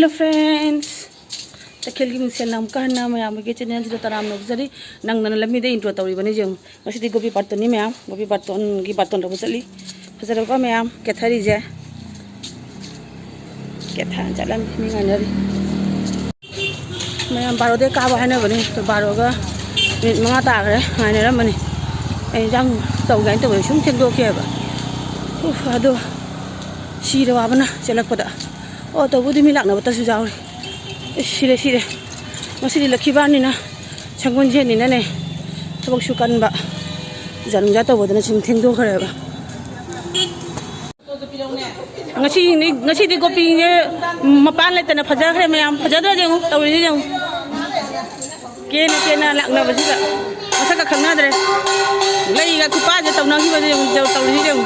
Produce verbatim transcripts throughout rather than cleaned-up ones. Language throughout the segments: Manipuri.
Hello friends, ꯇꯈꯦꯜꯒꯤ ꯃꯤꯡꯁꯦꯜꯅ ꯑꯃꯨꯛꯀ ꯍꯟꯅ ꯃꯌꯥꯝꯒꯤ ꯆꯦꯅꯦꯜꯁꯤꯗ ꯇꯔꯥꯝꯅ ꯑꯣꯛꯆꯔꯤ꯫ ꯅꯪꯗꯅ ꯂꯝꯕꯤꯗ ꯏꯟꯇ꯭ꯔꯣ ꯇꯧꯔꯤꯕꯅꯤ꯫ ꯌꯦꯡꯉꯨ, ꯉꯁꯤꯗꯤ ꯒꯣꯕꯤ ꯕꯥꯔꯇꯣꯟꯅꯤ ꯃꯌꯥꯝ, ꯒꯣꯕꯤ ꯕꯥꯔꯇꯣꯟꯒꯤ ꯕꯥꯔꯇꯣꯟ ꯂꯧꯕ ꯆꯠꯂꯤ꯫ ꯐꯖꯔꯕ ꯃꯌꯥꯝ ꯀꯦꯊꯔꯤꯁꯦ, ꯀꯦꯊꯔ ꯆꯠꯂꯝꯃꯤ, ꯃꯤ ꯉꯥꯏꯅꯔꯤ꯫ ꯃꯌꯥꯝ ꯕꯥꯔꯣꯗꯩ ꯀꯥꯕ ꯍꯥꯏꯅꯕꯅꯤ꯫ ꯑꯗꯣ ꯕꯥꯔꯣꯒ ꯃꯤꯅꯤꯠ ꯃꯉꯥ ꯇꯥꯈ꯭ꯔꯦ, ꯉꯥꯏꯅꯔꯝꯕꯅꯤ꯫ ꯑꯩ ꯏꯟꯖꯥꯡ ꯇꯧꯒꯦ ꯍꯥꯏꯅ ꯇꯧꯕꯗ ꯁꯨꯝ ꯊꯦꯡꯗꯣꯛꯈꯤꯑꯕ꯫ ꯎꯐ, ꯑꯗꯣ ꯁꯤꯔꯦ ꯋꯥꯕꯅ ꯆꯦꯜꯂꯛꯄꯗ꯫ ꯑꯣ, ꯇꯧꯕꯨꯗꯤ ꯃꯤ ꯂꯥꯛꯅꯕꯇꯁꯨ ꯌꯥꯎꯔꯤ꯫ ꯏꯁ, ꯁꯤꯔꯦ, ꯁꯤꯔꯦ꯫ ꯉꯁꯤꯗꯤ ꯂꯛꯈꯤꯕꯥꯔꯅꯤꯅ, ꯁꯪꯒꯣꯜꯁꯦꯟꯅꯤꯅꯅꯦ, ꯊꯕꯛꯁꯨ ꯀꯟꯕ, ꯄꯨꯖꯥ ꯅꯨꯡꯖꯥ ꯇꯧꯕꯗꯅ ꯁꯨꯝ ꯊꯦꯡꯗꯣꯛꯈ꯭ꯔꯦꯕ꯫ ꯉꯁꯤ, ꯉꯁꯤꯗꯤ ꯒꯣꯄꯤꯁꯦ ꯃꯄꯥꯟ ꯂꯩꯇꯅ ꯐꯖꯈ꯭ꯔꯦ ꯃꯌꯥꯝ꯫ ꯐꯖꯗ꯭ꯔꯗꯤ ꯌꯦꯡꯉꯨ, ꯇꯧꯔꯤꯁꯦ ꯌꯦꯡꯉꯨ꯫ ꯀꯦꯅ ꯀꯦꯅ ꯂꯥꯛꯅꯕꯁꯤꯗ ꯃꯁꯛꯀ ꯈꯪꯅꯗ꯭ꯔꯦ꯫ ꯂꯩꯒ ꯈꯨꯄꯥꯁꯦ ꯇꯧꯅꯈꯤꯕꯁꯦ ꯌꯦꯡꯉꯨ, ꯇꯧꯔꯤꯁꯦ ꯌꯦꯡꯉꯨ꯫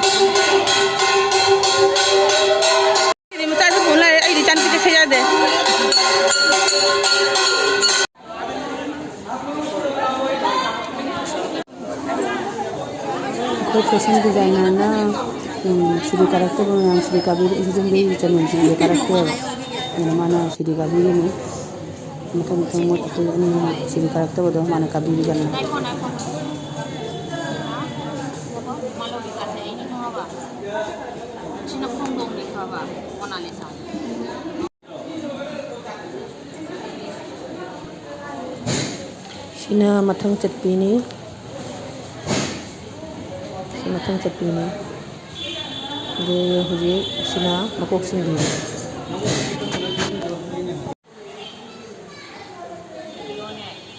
ꯑꯩꯗꯤ ꯃꯆꯥꯁꯨ ꯄꯨ ꯂꯥꯛꯑꯦ, ꯑꯩꯗꯤ ꯏꯆꯥꯅꯨꯄꯤ ꯆꯠꯁꯦ ꯌꯥꯗꯦ꯫ ꯑꯩꯈꯣꯏ ꯐꯦꯁꯟ ꯗꯤꯖꯥꯏꯅꯔꯅ, ꯎꯝ, ꯁꯤꯗꯤ ꯀꯥꯔꯛꯇꯕ ꯃꯌꯥꯝ ꯁꯤꯗꯤ ꯀꯥꯕꯤꯔꯛꯏ, ꯌꯨꯝꯗꯒꯤ ꯆꯟꯗꯣꯟꯁꯤꯡꯁꯦ ꯀꯥꯔꯛꯇꯦꯕ꯫ ꯑꯗꯨꯅ ꯃꯥꯅ ꯁꯤꯗꯤ ꯀꯥꯕꯤꯔꯤꯅꯤ꯫ ꯃꯊꯪ ꯃꯊꯪ ꯃꯣꯏ ꯑꯩꯈꯣꯏ ꯑꯅꯤ ꯑꯍꯨꯝ ꯁꯤꯗꯤ ꯀꯥꯔꯛꯇꯕꯗꯣ ꯃꯥꯅ ꯀꯥꯕꯤꯔꯤꯕꯅꯤ꯫ ꯁꯤꯅ ꯈꯣꯡꯗꯣꯡꯅꯤ ꯈꯪꯉꯕ, ꯃꯣꯅꯥꯂꯤꯁꯥ꯫ ꯁꯤꯅ ꯃꯊꯪ ꯆꯠꯄꯤꯅꯤ꯫ ꯁꯤ ꯃꯊꯪ ꯆꯠꯄꯤꯅꯤ꯫ ꯑꯗꯨ ꯍꯧꯖꯤꯛ ꯁꯤꯅ ꯃꯀꯣꯛ ꯁꯤꯡꯕꯤꯅꯤ꯫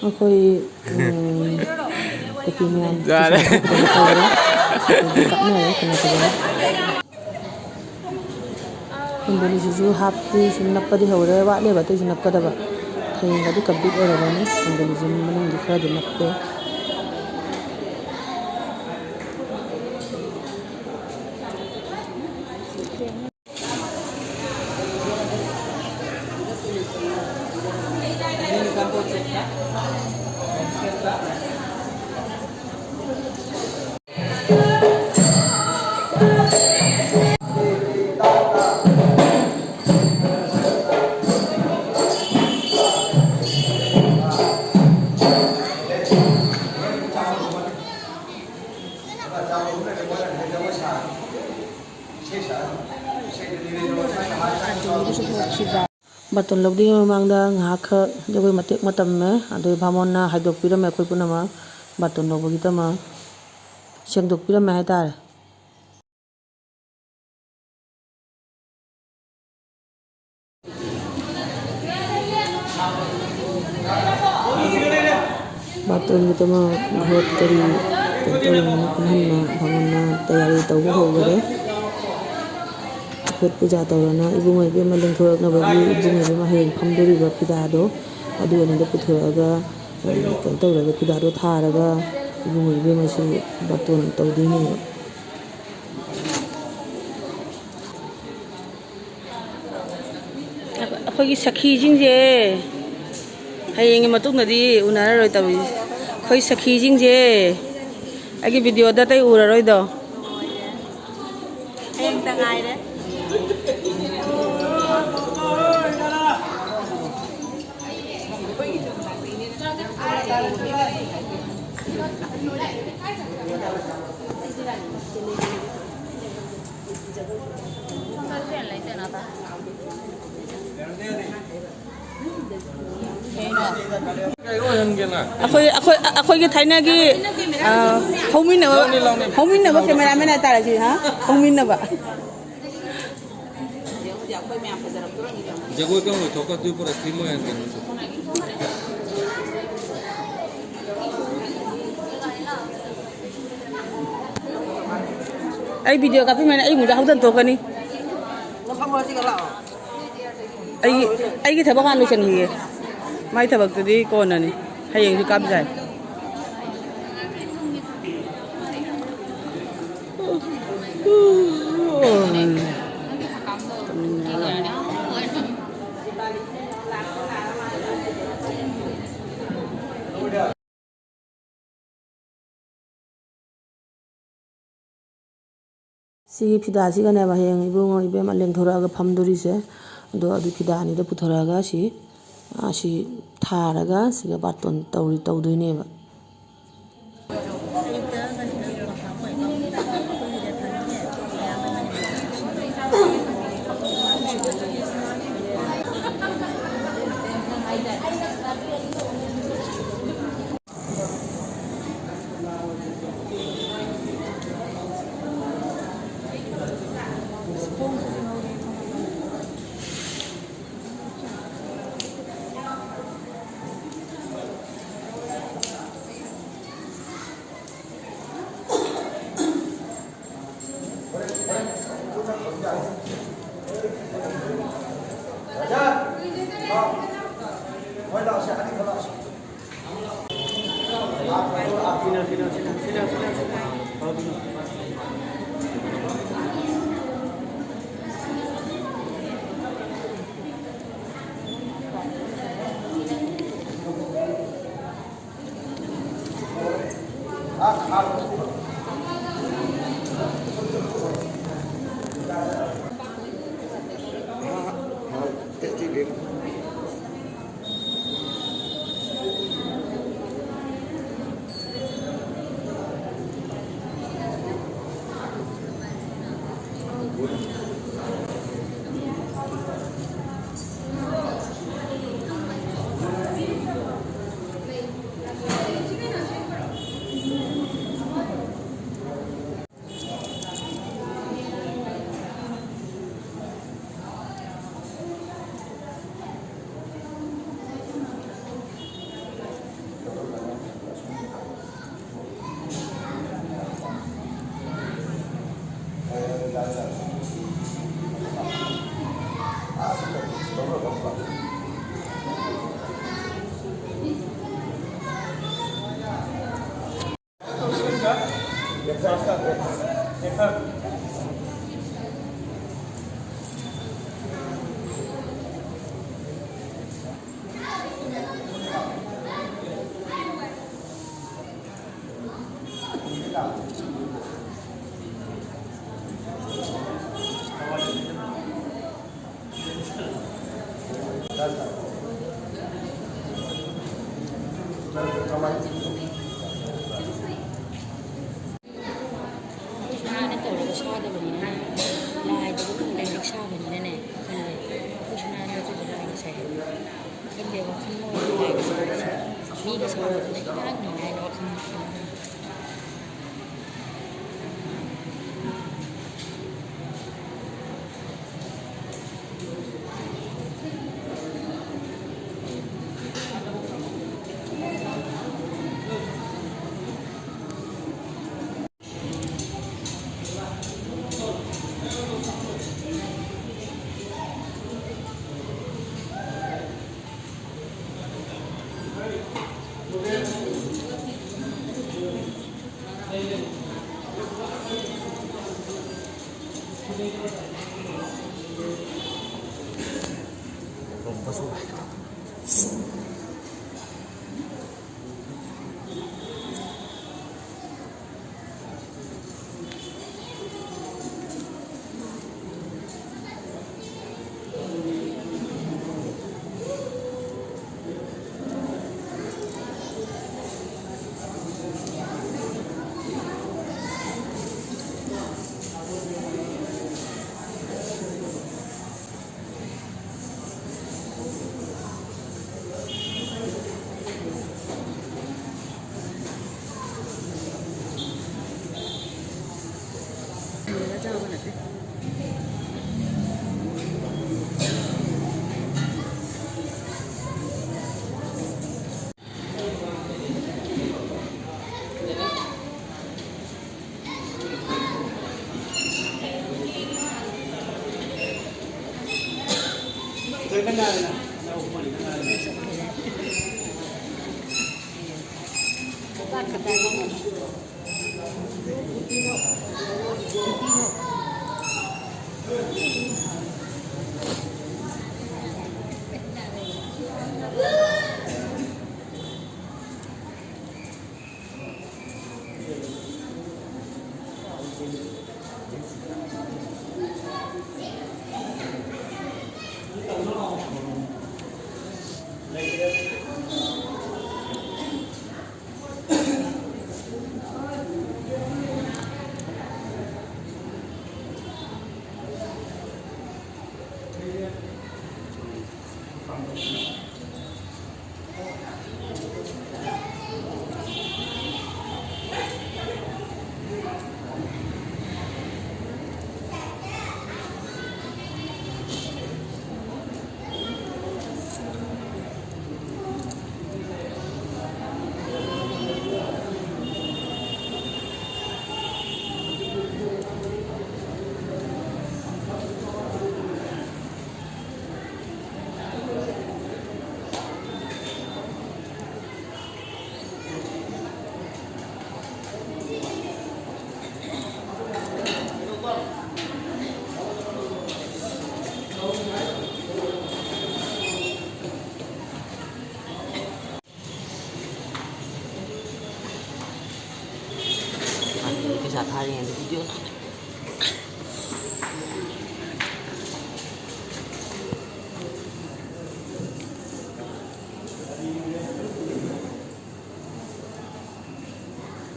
ꯑꯩꯈꯣꯏ, ꯎꯝ, ꯀꯨꯀꯤ ꯃꯌꯥꯝ ꯌꯥꯔꯦ꯫ ꯀꯩꯅꯣ ꯇꯧꯔꯦ꯫ ꯑꯗꯨꯗꯤ ꯀꯥꯞꯅꯔꯦ, ꯀꯩꯅꯣ ꯇꯧꯔꯦ꯫ ꯀꯨꯟꯗꯣꯂꯤꯁꯤꯁꯨ ꯍꯥꯞꯇꯤ ꯁꯨꯝ ꯅꯞꯄꯗꯤ ꯍꯧꯔꯦ, ꯋꯥꯠꯂꯦꯕ ꯑꯇꯩꯁꯨ ꯅꯞꯀꯗꯕ꯫ ꯍꯌꯦꯡꯒꯗꯤ complete ꯑꯣꯏꯔꯕꯅꯤ꯫ ꯀꯨꯟꯗꯣꯂꯤꯁꯤ ꯃꯅꯨꯡꯗꯤ ꯈꯔꯗꯤ ꯅꯞꯄꯦ꯫ ꯕꯥꯇꯣꯟ ꯂꯧꯗ꯭ꯔꯤꯉꯩ ꯃꯃꯥꯡꯗ ꯉꯥꯏꯍꯥꯛꯈꯛ ꯖꯒꯣꯏ ꯃꯇꯦꯛ ꯑꯃ ꯇꯝꯃꯦ꯫ ꯑꯗꯨꯒꯤ ꯚꯥꯃꯣꯟꯅ ꯍꯥꯏꯗꯣꯛꯄꯤꯔꯝꯃꯦ ꯑꯩꯈꯣꯏ ꯄꯨꯝꯅꯃꯛ ꯕꯥꯇꯣꯟ ꯂꯧꯕꯒꯤꯗꯃꯛ꯫ ꯁꯦꯡꯗꯣꯛꯄꯤꯔꯝꯃꯦ ꯍꯥꯏꯇꯥꯔꯦ꯫ ꯕꯥꯔꯇꯣꯟꯒꯤꯗꯃꯛ ꯘꯣꯠ ꯀꯔꯤ ꯀꯩꯅꯣ ꯇꯧꯔꯤꯉꯩꯗ ꯄꯨꯡꯍꯟꯅ ꯕꯥꯃꯣꯟꯅ ꯇꯌꯥꯔꯤ ꯇꯧꯕ ꯍꯧꯈꯔꯦ꯫ ꯘꯣꯠ ꯄꯨꯖꯥ ꯇꯧꯔꯅ ꯏꯕꯨꯡꯉꯣ ꯏꯕꯦꯝꯃ ꯂꯦꯡꯊꯣꯔꯛꯅꯕꯒꯤ ꯏꯕꯨꯡꯉꯣ ꯏꯕꯦꯝꯃ ꯍꯌꯦꯡ ꯐꯝꯗꯣꯔꯤꯕ ꯐꯤꯗꯥꯗꯣ ꯑꯗꯨ ꯑꯅꯤꯗꯣ ꯄꯨꯊꯣꯔꯛꯑꯒ, ꯑ, ꯀꯩꯅꯣ ꯇꯧꯔꯒ ꯐꯤꯗꯥꯗꯣ ꯊꯥꯔꯒ ꯏꯕꯨꯡꯉꯣ ꯏꯕꯦꯝꯃꯁꯨ ꯕꯥꯔꯇꯣꯟ ꯇꯧꯗꯣꯏꯅꯦꯕ꯫ ꯑꯩꯈꯣꯏꯒꯤ ꯁꯈꯤꯁꯤꯡꯁꯦ ꯍꯌꯦꯡꯒꯤ ꯃꯇꯨꯡꯗꯗꯤ ꯎꯅꯔꯔꯣꯏ ꯇꯧꯔꯤꯁꯦ꯫ ꯑꯩꯈꯣꯏ ꯁꯈꯤꯁꯤꯡꯁꯦ ꯑꯩꯒꯤ ꯚꯤꯗꯤꯑꯣꯗ ꯑꯇꯩ ꯎꯔꯔꯣꯏꯗꯣ꯫ ꯍꯌꯦꯡꯇ ꯉꯥꯏꯔꯦ꯫ ꯑꯩꯈꯣꯏ, ꯑꯩꯈꯣꯏ, ꯑꯩꯈꯣꯏꯒꯤ ꯊꯥꯏꯅꯒꯤ, ꯑ, ꯍꯧꯃꯤꯟꯅꯕ, ꯍꯧꯃꯤꯟꯅꯕ ꯀꯦꯃꯦꯔꯥꯃꯦꯟ ꯍꯥꯏꯇꯥꯔꯦ ꯁꯤ, ꯍꯥ? ꯍꯧꯃꯤꯟꯅꯕ꯫ ꯖꯒꯣꯏ ꯀꯔꯝ ꯂꯣꯏꯊꯣꯛꯀꯗꯣꯏ ꯄꯨꯔꯛꯇ꯭ꯔꯤ ꯃꯣꯏ ꯍꯟꯖꯤꯟ꯫ ꯑꯩ ꯚꯤꯗꯤꯑꯣ ꯀꯥꯞꯄꯤꯃꯩꯅ ꯑꯩ ꯑꯃꯨꯛ ꯍꯧꯗꯅ ꯊꯣꯛꯀꯅꯤ꯫ ꯑꯩꯒꯤ, ꯑꯩꯒꯤ ꯊꯕꯛ ꯍꯥꯟꯅ ꯂꯣꯏꯁꯤꯟꯈꯤꯒꯦ꯫ ꯃꯥꯏ ꯊꯕꯛꯇꯨꯗꯤ ꯀꯣꯟꯅꯅꯤ꯫ ꯍꯌꯦꯡꯁꯨ ꯀꯥꯞ ꯌꯥꯏ꯫ ꯁꯤꯒꯤ ꯐꯤꯗꯥꯁꯤꯒꯅꯦꯕ ꯍꯌꯦꯡ ꯏꯕꯨꯡꯉꯣ ꯏꯕꯦꯝꯃ ꯂꯦꯡꯊꯣꯔꯛꯑꯒ ꯐꯝꯗꯣꯔꯤꯁꯦ꯫ ꯑꯗꯣ ꯑꯗꯨ ꯐꯤꯗꯥ ꯑꯅꯤꯗꯣ ꯄꯨꯊꯣꯔꯛꯑꯒ ꯁꯤ, ꯑ, ꯁꯤ ꯊꯥꯔꯒ ꯁꯤꯒ ꯕꯥꯔꯇꯣꯟ ꯇꯧꯔꯤ, ꯇꯧꯗꯣꯏꯅꯦꯕ꯫ ꯔꯥꯖꯥ! ꯂꯥꯎ꯫ ꯍꯣꯏ, ꯂꯥꯎꯁꯦ, ꯑꯅꯤꯈꯛ ꯂꯥꯎꯁꯦ꯫ ꯁꯨꯃꯥꯏꯅ ꯇꯧꯔꯒ ꯁꯥꯗꯕꯅꯤꯅ, ꯂꯥꯏꯗꯨꯒ ꯂꯥꯏꯔꯤꯛ ꯁꯥꯕꯅꯤꯅꯅꯦ ꯈꯜꯂꯦ꯫ ꯑꯩꯈꯣꯏꯁꯨ ꯅꯍꯥꯟ ꯑꯗꯨꯗ ꯂꯥꯏꯒ ꯁꯥꯏ꯫ ꯈꯪꯗꯦ, ꯋꯥꯈꯜ ꯅꯨꯡꯉꯥꯏꯇꯦ꯫ ꯃꯤꯒ ꯁꯥꯕꯗꯨꯅ ꯏꯍꯥꯟ ꯍꯥꯟꯅ ꯍꯥꯏꯅ ꯋꯥꯈꯜ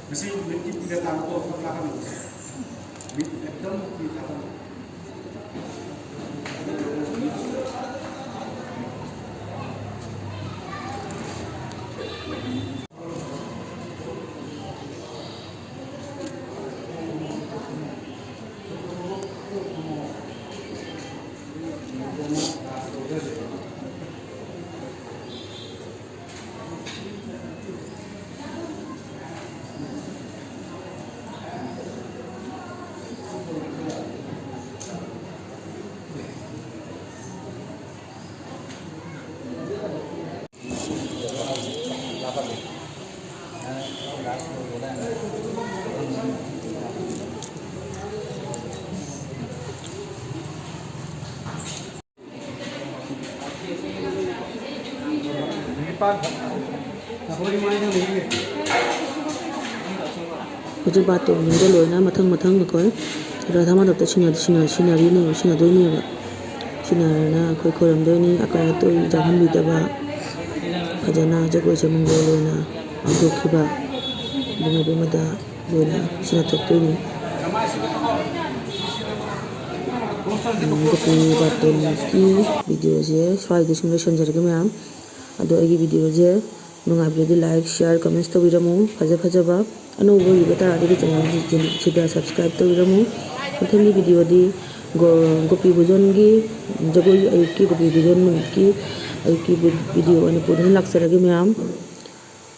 ꯃꯁꯤ ꯃꯤꯠꯀꯤ ꯄꯤꯔ ꯇꯥꯡꯕꯗꯣ ꯑꯃꯨꯛ ꯂꯥꯛꯀꯅꯤ꯫ ꯃꯤꯠ ꯑꯦꯛꯗꯝ ꯄꯤ ꯊꯥꯗꯕ꯫ ꯍꯧꯖꯤꯛ ꯕꯥꯔꯇꯣꯟꯁꯤꯡꯗꯣ ꯂꯣꯏꯅ ꯃꯊꯪ ꯃꯊꯪ ꯑꯩꯈꯣꯏ ꯔꯥꯙꯥ ꯃꯥꯙꯕꯇ ꯁꯤꯟꯅ-, ꯁꯤꯟꯅ-, ꯁꯤꯟꯅꯔꯤꯅꯦꯕ, ꯁꯤꯟꯅꯗꯣꯏꯅꯦꯕ꯫ ꯁꯤꯟꯅꯔꯅ ꯑꯩꯈꯣꯏ ꯈꯣꯏꯔꯝꯗꯣꯏꯅꯤ, ꯑꯀꯥꯏ ꯑꯇꯣꯏ ꯌꯥꯎꯍꯟꯕꯤꯗꯕ, ꯐꯖꯅ ꯖꯒꯣꯏꯁꯦ ꯃꯪꯒꯣꯜ ꯑꯣꯏꯅ ꯄꯥꯡꯊꯣꯛꯈꯤꯕ ꯏꯕꯨꯡ ꯏꯕꯦꯝꯃꯗ ꯂꯣꯏꯅ ꯁꯤꯟꯅꯊꯣꯛꯇꯣꯏꯅꯤ꯫ ꯎꯝ, ꯒꯣꯄꯤ ꯕꯥꯔꯇꯣꯟꯒꯤ ꯚꯤꯗꯤꯑꯣꯁꯦ ꯁ꯭ꯋꯥꯏꯗ ꯁꯨꯝ ꯂꯣꯏꯁꯤꯟꯖꯔꯒꯦ ꯃꯌꯥꯝ꯫ ꯑꯗꯣ ꯑꯩꯒꯤ ꯚꯤꯗꯤꯑꯣꯁꯦ ꯅꯨꯡꯉꯥꯏꯕꯤꯔꯗꯤ like, share, comments ꯇꯧꯕꯤꯔꯝꯃꯨ꯫ ꯐꯖ ꯐꯖꯕ ꯑꯅꯧꯕ ꯑꯣꯏꯕꯤꯕ ꯇꯥꯔꯒꯗꯤ ꯆꯦꯅꯦꯜꯁꯤꯗ subscribe ꯇꯧꯕꯤꯔꯝꯃꯨ꯫ ꯃꯊꯪꯒꯤ ꯚꯤꯗꯤꯑꯣꯗꯤ ꯒꯣ-, ꯒꯣꯄꯤ ꯚꯣꯖꯟꯒꯤ ꯖꯒꯣꯏ, ꯑꯌꯨꯛꯀꯤ ꯒꯣꯄꯤ ꯚꯣꯖꯟ ꯅꯨꯃꯤꯠꯀꯤ ꯑꯌꯨꯛꯀꯤ ꯚꯤ-, ꯚꯤꯗꯤꯑꯣ ꯑꯣꯏꯅ ꯄꯨꯗꯨꯅ ꯂꯥꯛꯆꯔꯒꯦ ꯃꯌꯥꯝ꯫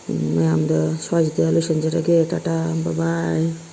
ꯎꯝ, ꯃꯌꯥꯝꯗ ꯁ꯭ꯋꯥꯏꯁꯤꯗ ꯂꯣꯏꯁꯤꯟꯖꯔꯒꯦ꯫ Tata, bye bye꯫